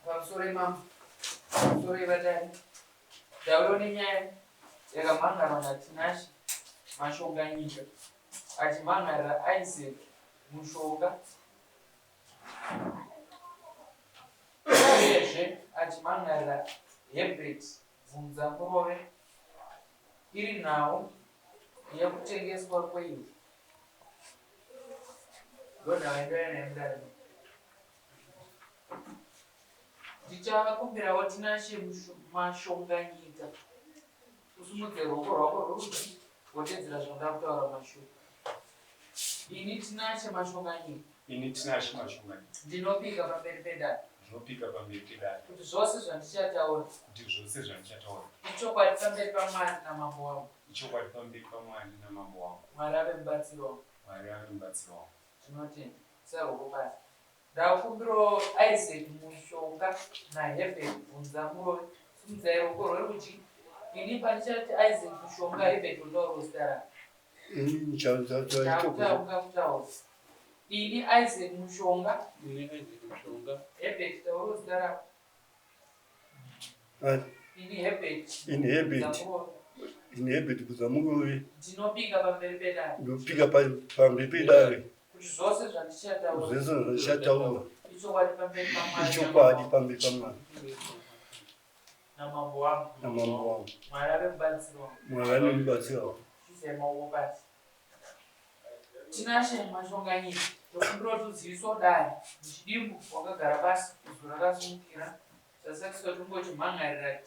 Pamusoro imambo, pamusoro ivadare. Ndauyo nenyaya yakamhan'arwa naTinashe Mashonganyika achimhan'arira Isaac Mushonga uyezve achimhan'arira Herbert Bvunzamurove iri nhau yekutengeswa kweivhu. Ndonhau yandauya nayo mudare. Ndichakumbirawo Tinashe Mashonganyika usumudze ruoko rwako rworudyi wotedzera zvandava kutaura mumashure. Ini Tinashe Mashonganyika. Ini Tinashe Mashonganyika. Ndinopika pamberi pedare. Ndinopika pamberi pedare. Kuti zvose zvandichataura. Kuti zvose zvandichataura. Ichokwadi pamberi paMwari namambo wangu. Ichokwadi pamberi paMwari namambo wangu. Mwari ave mubatsiri wangu. Mwari ave mubatsiri wangu. Tinotenda. Isa ruoko pasi. Ndakumbirawo Isaac Mushonga naHerbert Bvunzamurove. Simudzai ruoko rwerudyi. Ini pandichati Isaac Mushonga, Herbert unotaura zita rako. Ini ndichataura Ndakutanga kutaura. Ini Isaac Mushonga. Ini Isaac Mushonga. Herbert taura zita rako. Ini Herbert. Ini Herbert. Ini Herbert Bvunzamurove. Ndinopika pamberi pedare. Ndinopika pamberi pedare. Kuti zvose zvandichataura. Zvose zvandichataura. Ichokwadi pamberi paMwari. Ichokwadi pamberi paMwari. Namambo wangu. Namambo wangu. Mwari ave mubatsiri wangu. Mwari ave mubatsiri wangu. Chisai maoko pasi. Tinashe Mashonganyika, tokumbira kuti uziviswe kudai muchidimbu wakagara pasi izwi rakasimukira zvasakiswa kuti ungochimhan'arira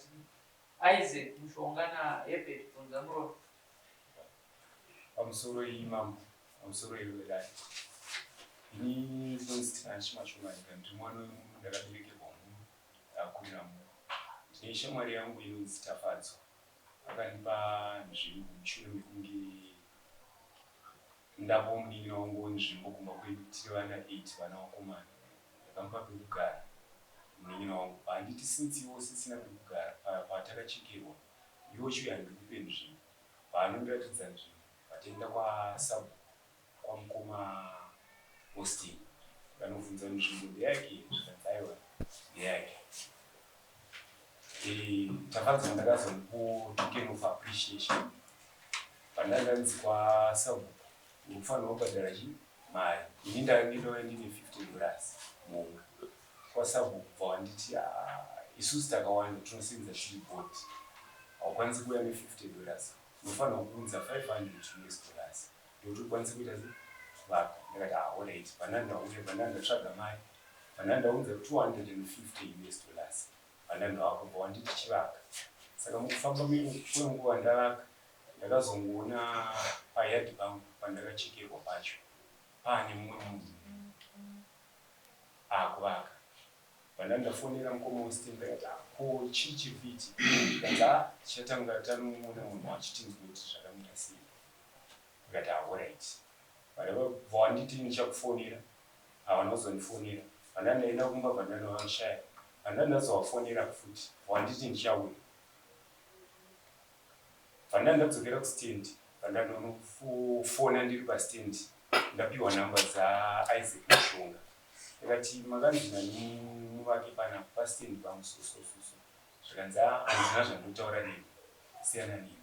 Isaac Mushonga naHerbert Bvunzamurove. Pamusoro iyi mambo, pamusoro iyi vedare. Ini ndinonzi Tinashe Mashonganyika, ndiri mwana wemunhu ndakaberekerwa muno, ndakakurira muno. Ndine shamwari yangu inonzi Tafadzwa. Akandipa nzvimbo mushure mekunge ndapawo munin'ina wangu nzvimbo kumba kwedu tiri vana 8 vana vakomana. Ndakamupa pekugara munin'ina wangu handiti since iwe usisina pekugara patakachekerwa iwe chiuya ndikupe nzvimbo. Paanondiratidza nzvimbo pataenda kwasabhuku kwamukoma Austin vakanobvunza kuti nzvimbo ndeyake here zvikanzi aiwa ndeyake. Eh, tafadzwa ndakazomupo token of appreciation pandandanzi kwasabhuku uri kufanirwa kubhadhara chi mari ini ndakange ndauya ndine 50 dollars muhomwe kwasabhuku bva wanditi ah, isusu takawanda tinosenza tiri board haukwanisi kuuya ne 50 dollars unofanirwa kuunza 500 us dollars ndokuti ukwanise kuita se kuvaka ndakati ah, alright bva ndauya bva ndatsvaga mari bva ndaunza 250 us dollars bva ndavaka bva wanditi chivaka saka mukufamba kwenguva ndavaka ndakazongoona payadhi pangu pandakachekerwa pacho paane mumwe munhu akuvaka bva ndafonera mukoma Austin ndakati ah, ko chii chiri kuitika kanzi ah tichatanga tanomuona munhu achitinzwa kuti zvakamira sei ndikati ah alright bva wanditi ndichakufonera havana kuzondifonera bva ndaenda kumba bva ndanovashaya bva ndazovafonera futi bva wanditi ndichauya bva ndadzokera kustand bva ndandonofona ndiri pastand ndapiwa nhamba dzaIsaac Mushonga ndikati makanzi nani muvake panapa pastand pangu so so so so zvikanzi ah handina zvandotaura newe siyana newe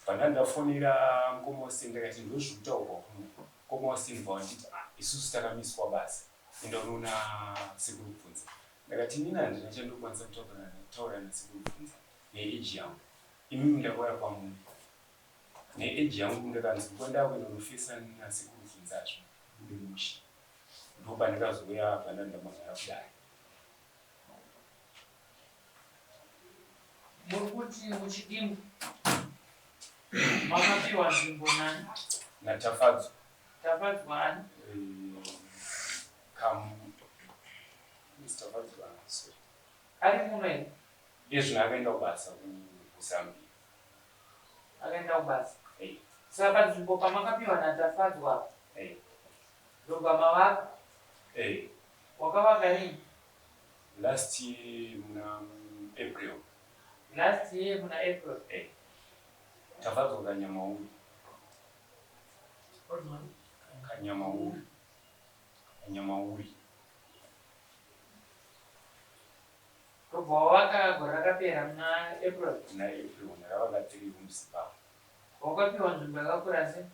bva ndafonera mukoma Austin ndakati ndozviri kutaurwa kuno mukoma Austin bva wanditi ah isusu takamiswa basa enda unoona sekuru Bvunza ndakati inini handina chandokwanisa kutaura nasekuru Bvunza neage yangu imimi ndakauya kwamuri neage yangu ndakanzi kwandakuenda kunofesa nasekuru Bvunzazvo bude mushe ndopandikazouya apa ndandamagara kudai Muri kuti muchidimbu makapiwa nzvimbo nani? naTafadzwa Tafadzwa ani? Eh, kam Mr. Tafadzwa sorry Ari muno here? iye zvino akaenda kubasa kuZambia Akaenda kubasa. Eh, Saka panzvimbo pamakapiwa naTafadzwa apa, ndobva mavaka. Wakavaka rini? Last year muna April. Last year muna April. Tafadzwa Kanyamauri. Kanyamauri. Kunyamauri. Ndobva wavaka gore rakapera muna April. Muna April ndakavaka 3 rooms ipapo. Wakapiwa nzvimbo yakakura sei?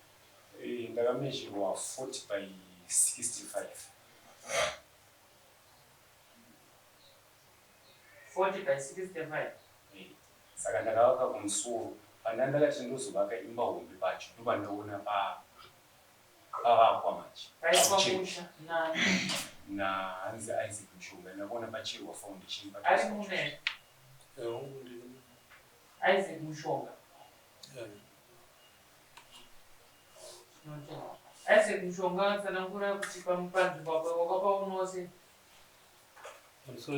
Eh, ndakamezherwa 40 by 65. 40 by 65. Eh, saka ndakavaka kumusoro panda ndakati ndozovaka imba hombe pacho ndopandaona pa pavakwa manje. Paiswa musha nani? Nahanzi Isaac Mushonga ndakaona pachirwa foundation. Ari mume. Isaac Mushonga. Isaac Mushonga tsanangura kuti panzvimbo apo wakapaonawo sei? Pamusoro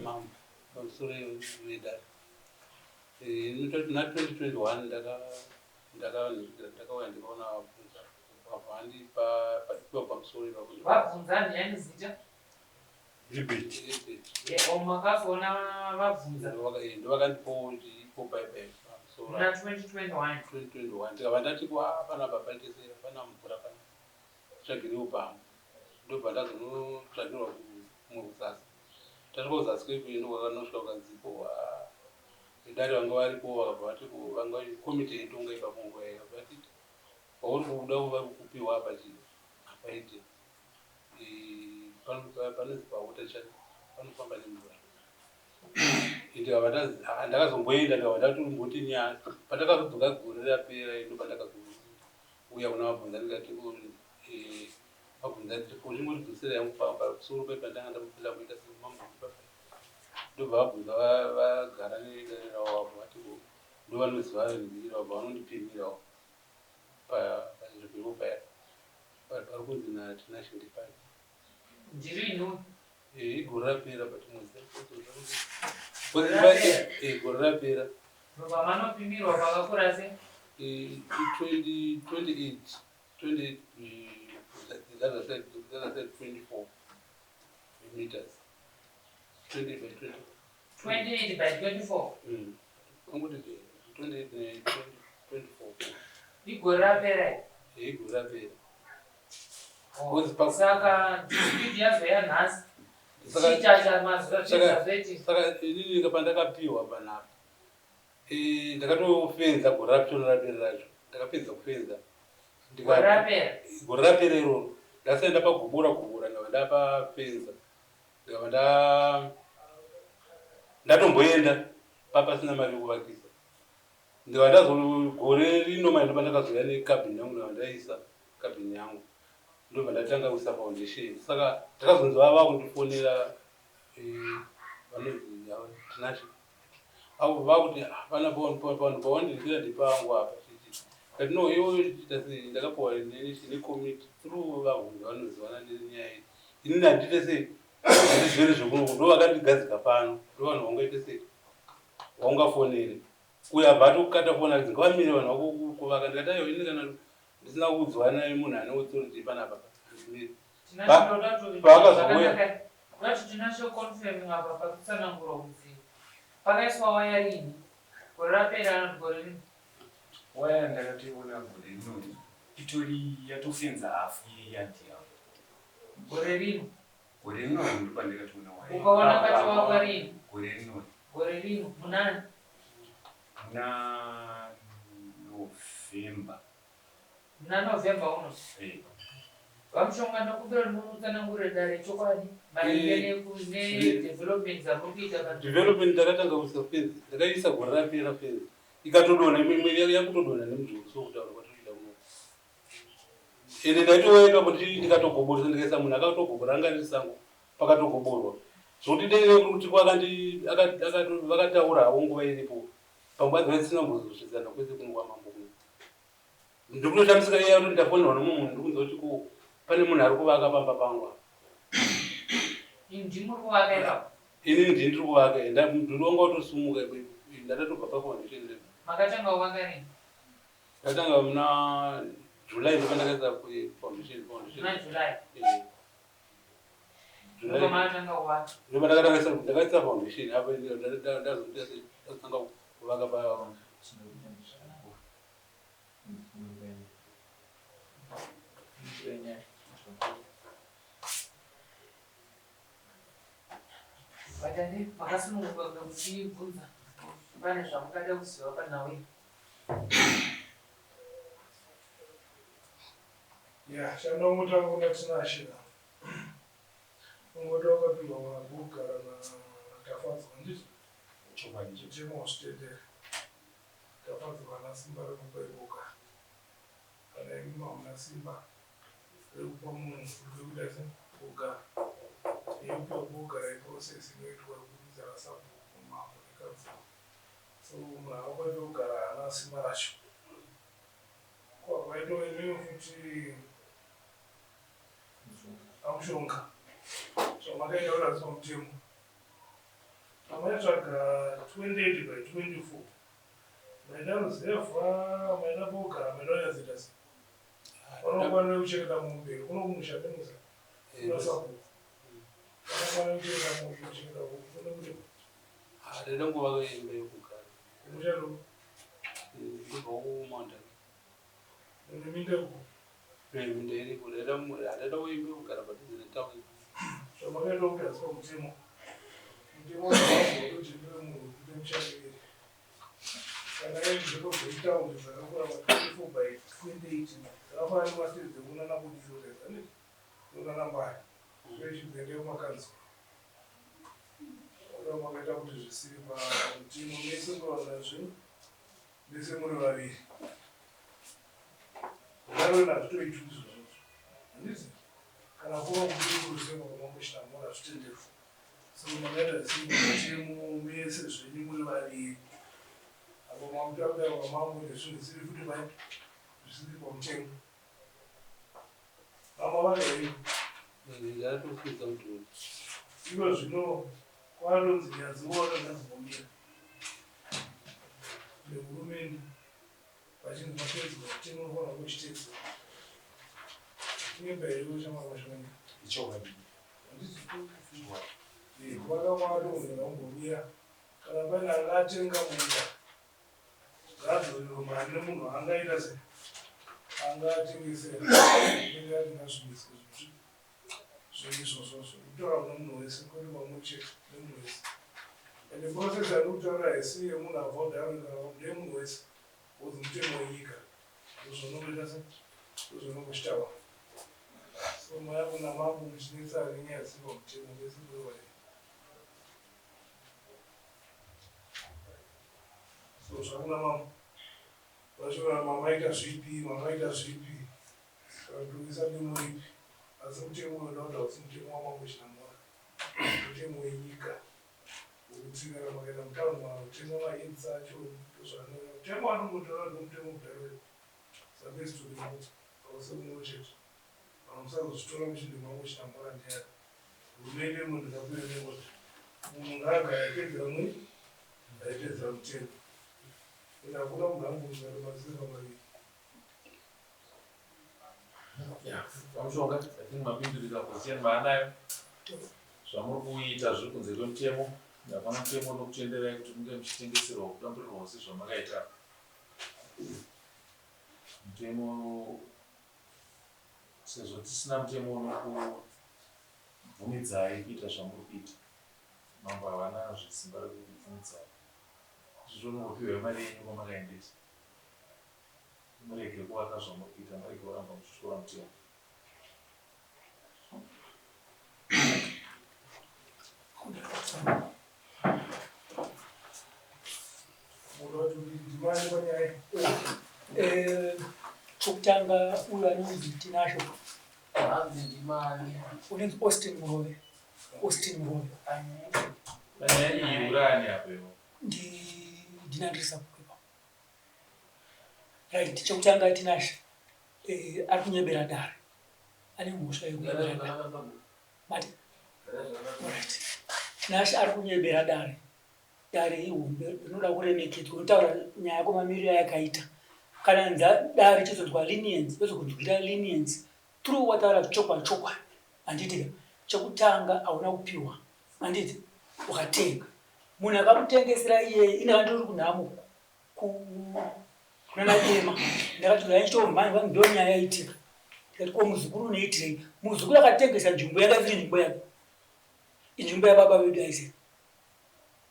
mambo, pamusoro vedare. Muna 2021 ndakauya ndikaona vabva vandipa pamusoro ipapo. Vabvunza ndiani zita? Herbert. Makazoona vabvunza? Ndovakandipawo ipo paipai pamusoro. Muna 2021. 2021 ndikabva ndati kwa panapa paite sei, hapana mvura pana, tsvagirewo pamwe. Ndobva ndazonotsvagirwa kumwe kuzasi. Tasvika kuzasi kwekwe ndokwakanosvika kukanzipo vedare vanga varipo vakabva vati vanga komiti yaitonga ipapo nguva iyo vakabva vati pauri kuda kupiwa apa chii hapaite panonzi pawater channel panofamba nemvura. Ndikabva ndakazomboenda ndikabva ndatomboti nyaya pandakazodzoka gore rapera ndo pandakazouya kuna vabvunza ndikati vabvunza nditi ko chingotidzosera yangu pamusoro pai pandanga ndambopinda kuita semambo ndobva vabvunza vagara nedare ravo vabva vati ko ndovanoziva nzira vabva vanondipimirawo panzvimbo ipo paya pari kunzi naTinashe ndepari. Ndiri inoni. Igore rapera but mwedzi gore rapera. Ndobva manopimirwa pakakura sei? 28 28 the other side, the other side 24 meters. 20 by 20. 28 by 24. Angoti 28 ne 24. Igore rapera. Igore rapera. Saka dispute yazoya nhasi. Chichacha mazuva zvazoiti. Saka inini pandakapiwa panapa. Ndakatofenza gore racho rapera racho. Ndakapedza kufenza. Gore rapera. Gore rapera iroro. Ndasenda pagobora gobora ndikabva ndapafenza. Ndikabva ndatomboenda papasina mari yekuvakisa. Ndikabva ndazo gore rino manje ndopandakazouya nekabhini yangu ndikabva ndaisa kabhini yangu. Ndobva ndatanga kuisa foundation. Saka ndakazonzi vava kundifonera vanonzi Tinashe. Avo vakuti hapana panhu pawandinzira ndepangu apa chichi. Ndikati no iwe chiita sei ndakapiwa nekomiti through vahunzi vanozivana nenyaya iyi. Inini handiite sei handizvere zvekuno ndo vakandigadzika pano ndo vanhu vangaite sei vaungafonere. Uyo abva atokata foni akati ngavamire vanhu vako kuvaka. Ndikati aiwa ini kana ndisina kuudzwa nemunhu ane authority panapa handimiri. Paakazouya Ndati Tinashe confirm apa pakutsanangura kuti pakaiswa waya rini gore rapera anoti gore rino. Waya ndakatoiona gore rino itori yatofenza hafu yeyadhi yangu. Gore rino. Gore rino ndopandakatoona waya. Ukaona pachivakwa rini? Gore rino. Gore rino munani? Muna November. Muna November uno. VaMushonga ndokumbira kuti mutsanangurire dare chokwadi maringe nedevelopment dzamuri kuita. Development ndakatanga kuisa fence, ndakaisa gore rapera fence. Ikatodonha imwe yakutodonha nemujuru so kutaura kwatinoita kuno. Ende ndaitouya ipapo ndikatogoboresa ndikaisa munhu akatogobora anga riri sango pakatogoborwa. Zvokuti dai kuti vakataura havo nguva iripo panguva dzavaisina kumbozosvitsana kwese kuno kwamambo kuno. Ndikutoshamisika iya kuti ndafonerwa nomumwe munhu ndikunzwa kuti ko pane munhu ari kuvaka pamba pangu apa. Ndimi muri kuvaka ipapo? Inini ndini ndiri kuvaka, mudhuri wanga watosumuka ndatotobva pafoundation level. Makatanga kuvaka rini? Ndatanga muna July ndopandakaisa foundation. Muna July? Ndopamakatanga kuvaka? Ndopandakatanga ndakaisa foundation apa ndazoita sei ndazotanga kuvaka pa Vadare makasununguka kunge muchibvunza pane zvamungada kuziva panhau iyi. Ya, chandongotanga kuna Tinashe ka. Ungoti wakapihwa pekugara naTafadzwa handiti? Chokwadi icho. Mutemo hauzvitenderi. Tafadzwa haana simba rekupa pekugara. Kana imi hamuna simba rekupa munhu pekuita se pekugara. Yekupiwa pekugara iprocess inoitwa yekukwidza nasabhuku, mambo nekanzuru. So munhu akakupai pekugara haana simba racho. Ko kwaitwa imimi futi amushonga zvamakaita kuratidza mutemo pamaitsvaga 28 by 24 maida ruzevha maida pokugara maida kunyatsoita sei vanokwanira kuchengeta mombe kuno kumusha nemusa kunasabhuku vanokwanira kuchengeta mombe kuchengeta huku kune kuti Handida kuvaka imba yekugara. kumusha ndo Ndobva kuMount. mune minda uko Minda iripo. Handida kuimba yekugara padhuze netauni. Zvamakaita kuti asi pamutemo mutemo wazvotendera munhu kuita mushandiri kana iri nzvimbo dzetaundi dzakakura ma 24 by 28 dzakafanana nemastate dzekunana Budiriro dzaneti kunana Mbare zvoichidzende kumakanzuru oda makaita kuti zvisiri pamutemo mese muri zvinhu mese muri vaviri Zvarona hazvitoitwi izvozvo. Handiti? Kana kuva kuburuzeva kwamambo Chinamhora hazvitenderwi. So makaita zvisiri pamutemo mese zvenyu muri vaviri. Apo makuita kudai kwamambo nezvinhu zvisiri futi pai zvisiri pamutemo. Mama vakaenda. Ndakatofidza mudhuri. Iko zvino kwatonzi nyadziwa wakagadzimomira nehurumende. Vachinzi matedzwa mutemo unofanirwa kuchitedzwa. Kunyeba here iwe shamwari mashomanyika? Ichokwadi. Handiti? Chokwadi. Eh, kuvaka kwakatoonera kumbomira. Kana paine anga atenga munda ngaadzorerwe mari nemunhu angaita se anga atengesera. Inenge yati ngazvimiswe zvinhu zvinhu izvozvozvo. Kutaura kune munhu wese kwete pamwe chete nemunhu wese. Ende process yandiri kutaura haisi yemunhu abva kuDarwin kana ndeyemunhu wese. Because mutemo wenyika ndozvaunongoita se ndozvaunongochitaura. So maya kuna mambo muchinetsa nenyaya dzisiri pamutemo mese muri vaviri. So zvakuna mambo vachora mamaita zvipi mamaita zvipi kana kutoisa demo ripi asi mutemo unoda kuti hausi mutemo wamambo Chinamhora mutemo wenyika wekuti kana makaenda mutauni manotenga maaids acho ndozvaanoita mutemo wandingotaura ndomutemo kudaro sabestoripo hausi mumwe chete vanhu musazozvitora muchindi mambo Chinamhora ndiyani hurumende munhu ngapiwe neorder munhu ngaagare aitedzera mui aitedzera mutemo ende hakuna munhu angomuzara mazera maviri Yeah, VaMushonga, I think mapindurira position maanayo. Zvamuri kuita zviri kunze kwemutemo. Hapana mutemo unokutenderai kuti munge muchitengeserwa kudamburirwa sezvamakaita. Mutemo sezvo tisina mutemo unokubvumidzai kuita zvamuri kuita. Mambo havana zvesimba rekukubvumidzai. Izvozvo mungopiwa mari yenyu kwamakaendesa. Murege kuvaka zvamuri kuita murege kuramba muchityora mutemo. Eh, chokutanga uyo anonzi Tinasho Hanzi ndimani. unonzi Austin Murove Austin Murove Panyaya iyi urani apo iwo. ndi ndinandiri sabhuku ipapo Right, chekutanga Tinashe eh, ari kunyebera dare. Ane mhosva yekunyebera dare. Mati? Right. Tinashe ari kunyebera dare. Dare ihombe rinoda kuremekedzwa, unotaura nyaya yako mamiriro ayakaita. Kana nza dare chizonzwa leniency, yozokunzwira leniency through wataura chokwadi chokwadi. Handiti ka? Chekutanga hauna kupiwa. Handiti? Ukatenga. Munhu akakutengesera iyeye ini ndiri kunhamo kunana dema ndakati ndaichitomhanya vangu ndo nyaya yaitika ndikati ko muzukuru unoitirei muzukuru akatengesa nzvimbo yanga isiri nzvimbo yake inzvimbo yababa vedu Isaac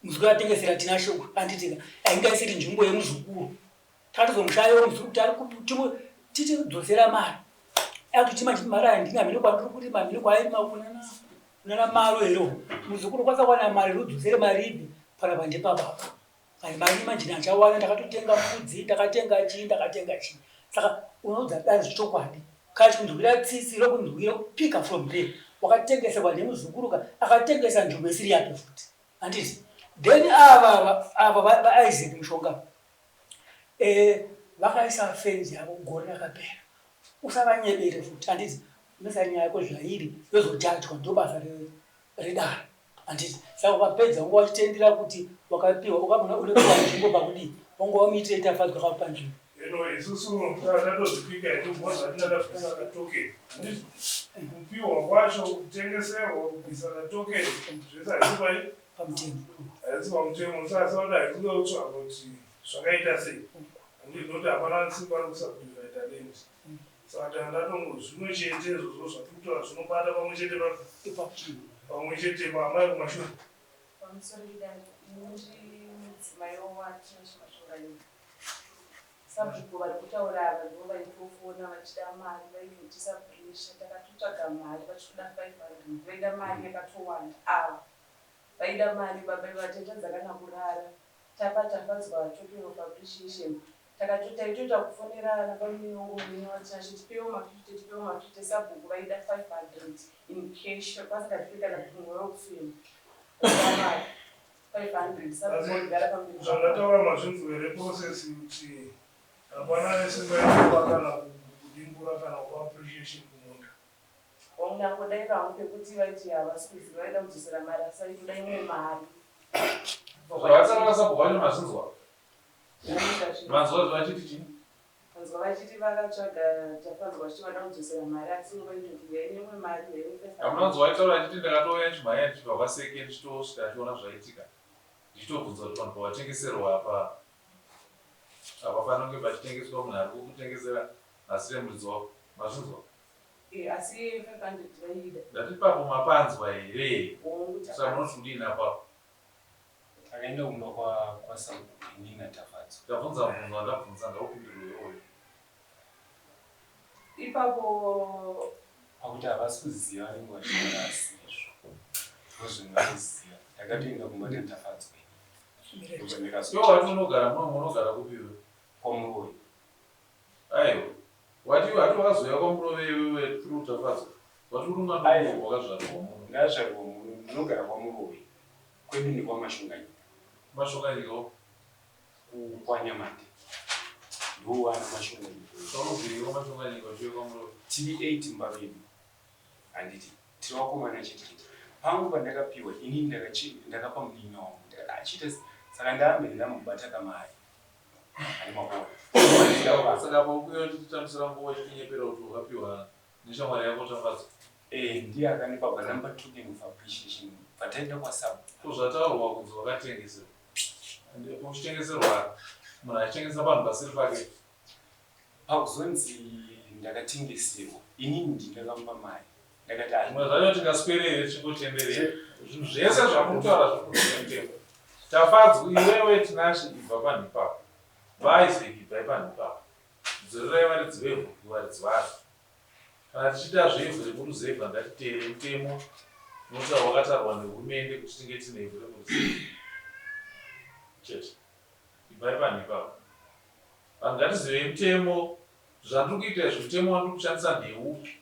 Muzukuru atengesera Tinashe uyu anditika ainga isiri nzvimbo yemuzukuru. Takatozomushayawo muzukuru kuti ari titi dzosera mari. Akuti manje mari handina mhino kwandiri kuti mamhino kwaari makunana kunana maro here muzukuru kwanisa kuwana mari rudzosere mari ipi panapa ndepababa. Kani mari manje ndachawana ndakatotenga mbudzi ndakatenga chii ndakatenga chii. Saka unoudza dare zvechokwadi. Kana chikunzwira tsitsi rokunzwira kupika from there wakatengeserwa nemuzukuru ka akatengesa nzvimbo isiri yake futi. Handiti? Then ava ava vaIsaac Mushonga eh vakaisa fenzi yavo gore rakapera. Usavanyebere futi handiti? Unoisa nyaya yako zvairi yozojajwa ndobasa redare. Handiti? Saka ukapedza wanga wachitendera kuti wakapiwa ukamuna unopiwa nzvimbo pakudii? Wanga wamuitira tafadzwa akakupa nzvimbo. Eno isusu tatozvipika hedu because hatina tabvisa katoken. Handiti? Kupiwa kwacho kutengeserwa kubvisa katoken zvese haisi pai pamutemo. Haisi pamutemo saka saka haisi kutsvaga kuti zvakaita sei. Handiti nokuti hapana simba rekusubdivide land. Saka tandatongo zvimwe chete izvozvo zvatiri kutaura zvinobata pamwe chete papi? Pamwe chete paamai kumashure. Pamusoro pedare, ini ndiri mudzimai waTinashe Mashonganyika. Sabhuku vari kutaura ava ndivo vaitofona vachida mari vaitoitisa pressure takatotsvaga mari vachitoda 500 vaida mari yakatowanda ava vaida mari baba ivava taitadza kana kurara tapa tafadzwa token of appreciation Takati taitoita kufonera ana bamunini vangu munin'ina waTinashe tipewo ma 50 tipewo ma 50 sabhuku vaida 500 in cash vasingatipe kana kuti mweya wekufema mari 500 sabhuku vaigara pamberi Zvandataura mazvinzwa here process kuti hapana ane simba rekupa kana kudimbura kana kupa appreciation kumunda. Hongu ndangodaira hangu pekuti vaiti havasi kuziva vaida kudzosera mari asi vaitoda imwe mari. Zvavataura sabhuku vacho mazvinzwa? Manzwa vachiti chii? Manzwa vachiti vakatsvaga Tafadzwa vachiti vada kudzosera mari asi nguva inoti huyai nemwe mari huyai ne 500. Hamuna kunzwa vaitaura vachiti ndakatouya ndichimhanya ndichibva kwaSeke ndichitosvika ndichiona zvaitika ndichitobvunza kuti vanhu pavatengeserwa apa hapafaniri kunge pachitengeswa munhu ari kukutengesera asiri muridzi wako mazvinzwa? Eh, asi 500 vaiida. Ndati ipapo mapanzwa here? Hongu Saka munoti kudini apapo? Takaenda kumba kwa kwasabhuku ini naTafadzwa. Ndabvunza mubvunzo wandabvunza ngaupindurwe iwoyo. Ipapo Pakuti havasi kuziva vanenge vachitaura asizvo. Ndozvinoziva. Ndakatoenda kumba naTafadzwa ini. Ndobva Iwe ndakazo wati unogara muno munogara kupi iwe? kwaMuroyi. Aiwa. Wati iwe hati wakazouya kwaMurove iwewe through Tafadzwa. Wati uri mwana Aiwa. wakazvarwa muno. Ndazvarwa muno ndinogara kwaMuroyi. Kwedu ndekwaMashonganyika. Mashonganyika upi? KwaNyamande. Ndowana Mashonganyika. Paunobvirei kwaMashonganyika uchiuya kwaMurove? Tiri 8 mumba medu. Handiti tiri vakomana chete chete. Pangu pandakapiwa inini ndakapa munin'ina wangu. Ndakati achiita saka ndaambe ndamubata kamari. Ane makuona. Saka paukuya uchititambisira nguva uchitinyepera kuti wakapiwa neshamwari yako Tafadzwa. Eh, ndiye akandipa bva ndamupa token of appreciation bva taenda kwasabhuku. Ko zvataurwa kunzi wakatengeserwa. Uchitengeserwa munhu achitengesa panhu pasiri pake. Pakuzonzi ndakatengeserwa inini ndini ndakamupa mari ndakati ah, Zvimwe zvacho tingaswere here tichingotenderera. Zvinhu zvese zvamuri kutaura zviri kunze kwemutemo. Tafadzwa iwewe Tinashe ibva panhu ipapo. VaIsaac ibvai panhu ipapo. Dzorerai varidzi vevhu kuvaridzi varo. Kana tichiita zvevhu remuruzevha ngatiteere mutemo unotaurwa wakatarwa nehurumende kuti tinge tine ivhu remuruzevha. Chete. Ibvai panhu ipapo. Vanhu ngatizivei mutemo. Zvandiri kuita izvi mutemo wandiri kushandisa ndeupi?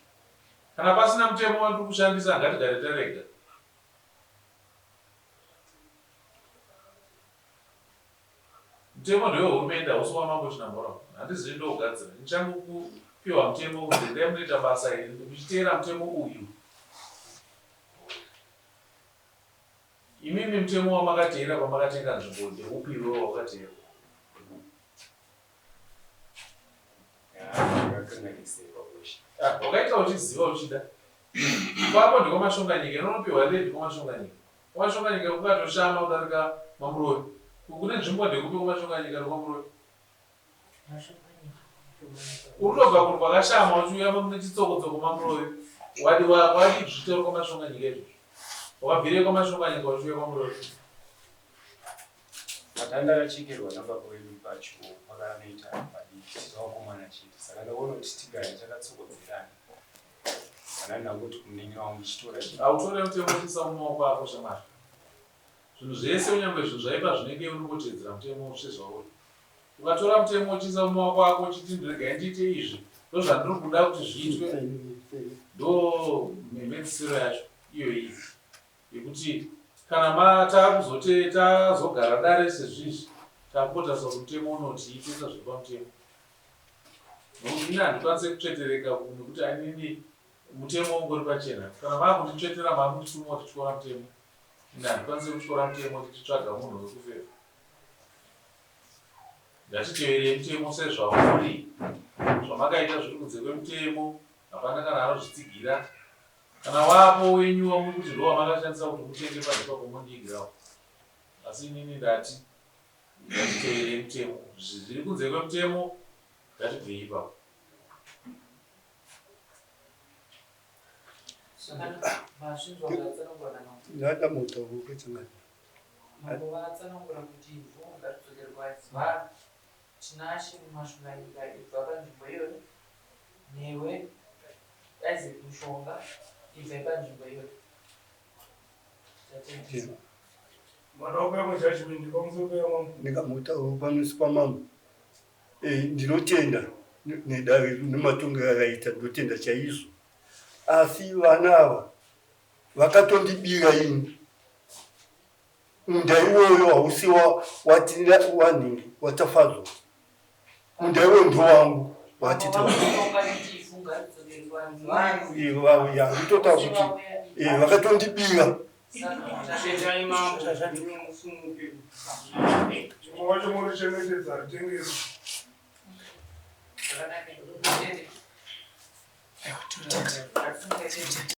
Kana pasina mutemo wandiri kushandisa ngatigare tarega. Mutemo ndewehurumende hausi wamambo Chinamhora. Handizivi ndougadzira. Ini changu kupiwa mutemo kunzi endai munoita basa iri muchiteera mutemo uyu. Imimi mutemo wamakateera pamakatenga nzvimbo ndeupi iwewe waukateera? Ah, wakaita uchiziva uchida. Ipapo ndekwaMashonganyika inonopiwa land kwaMashonganyika. KwaMashonganyika kukatoshama kudarika kwaMuroyi. Kune nzvimbo ndekupi kwaMashonganyika nekwaMuroyi? Uri kutobva kunhu kwakashama uchiuya mune chitsokotsoko maMuroyi. Wadi wadi zvitori kwaMashonganyika izvozvo. Wakabvirei kwaMashonganyika uchiuya kwaMuroyi? Patandakachekerwa nababa wedu pacho pakanoita padiki tiri vakomana chete saka ndakaona kuti tigare takatsokodzerana kana ndangoti kumunin'ina wangu chitora Hautore mutemo uchiisa mumaoko ako shamwari. Zvinhu zvese kunyangwe zvinhu zvaipa zvinenge unongotevedzera mutemo sezvauri. Ukatora mutemo uchiisa mumaoko ako uchiti ndiregai ndiite izvi ndozvandiri kuda kuti zviitwe ndo mhedzisiro yacho iyoyi yekuti kana ma takuzote tazogara dare sezvizvi takungotarisa kuti mutemo unoti itoita zviri pamutemo nokuti ini handikwanise kutsvetereka nekuti anini mutemo ungori pachena kana makunditsvetera makundituma kuti tyora mutemo ini handikwanise kutyora mutemo tichitsvaga munhu wekufeva ngatiteverei mutemo sezvauri zvamakaita zviri kunze kwemutemo hapana kana anozvitsigira Kana wapo wenyu wamuri kuti ndowamakashandisa kuti mutenge panhu ipapo mondiigirawo. Asi inini ndati ngatiteverei mutemo. Zviri kunze kwemutemo ngatibvei ipapo. Ndadamutaura changani. Mambo vatsanangura kuti ivhu ngaridzokere kuvaridzi Tinashe Mashunganyika ibva panzvimbo iyoyo newe Isaac Mushonga ibvai panzvimbo iyoyo. Tatenda. Mwana wako yamwe judgment pamusoro peyamambo. Ndingamutaura pamusi pamambo. Eh, ndinotenda nedare nematongero akaita ndotenda chaizvo. Asi vana ava vakatondibira ini. Munda iwoyo hausi wanhingi waTafadzwa. Munda iwoyo ndowangu watete nditotaura kuti eh, vakatondibira. Zvakanaka.